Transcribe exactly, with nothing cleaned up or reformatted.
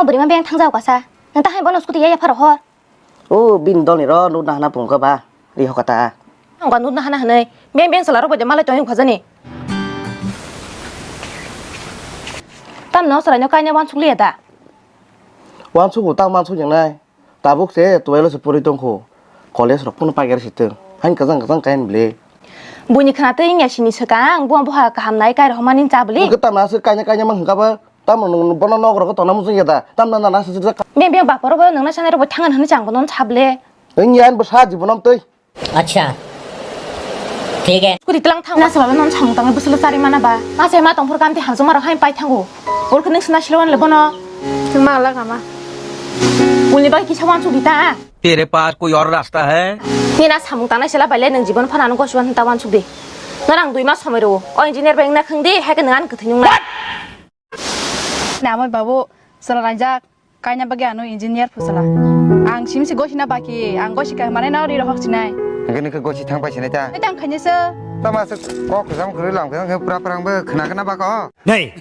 Bwrwi ma beng thang jao kasa. Nang ta hai bono scooty ya ya pharo hor. O bin dol ni ro nut na hana pung ka ba. Ri ho kata. Ang ka nut na hana hanai. Beng beng sala ro bo de malai tong yung khajani. Tam no sala no kaina wan sukli ya da. Wan suku tang man suk yang nai. Tabuk se twelve se puri tongkhu. College rok phano paikar si tong. Hain kajang kajang kain bli. Buini khna tei wngya sini swkang, buha buha kaham nai kai rohormani cha bli. Nung khe tama se kaina kaina mang hwnkha ba. Tamo nung bono nok rok tongna muchung ya da. Tamna nana se se. Beng beng baparo bo nungna sanai rok bo thangan hwnwi chang bono cha bli. Wngya an bo sa jibonom tei. Acha. Thik hai. Kuri tlang thang. Na sala non samung tangwi bwswk chari mana ba. Ma se ma tongphor kamti hamjwk ma rok hai pai thango. Ol khe nung sina silo le bono. Ma la kama. Uni bai kisa wan chuli ta. तेरे पास कोई और रास्ता है? Ni na samung tangnai sela bai le nung jibon phana nung gosi wan ta wan chuli. Norang dui mas somoi ro. O engineer bai na khang di hai khe nung an kwthwi nung na. Namai babu sala raijak. Kaina bagwi ano engineer phusala. Ang simsi gosina baki, ang gosi ka mane na ri rohok sinai. Hingke ningke gosi thang pai sinai ta? Ai tang khainai se. Tama se kok khujam khurui lam khe pura pura ang bo khna khna bako. Nei.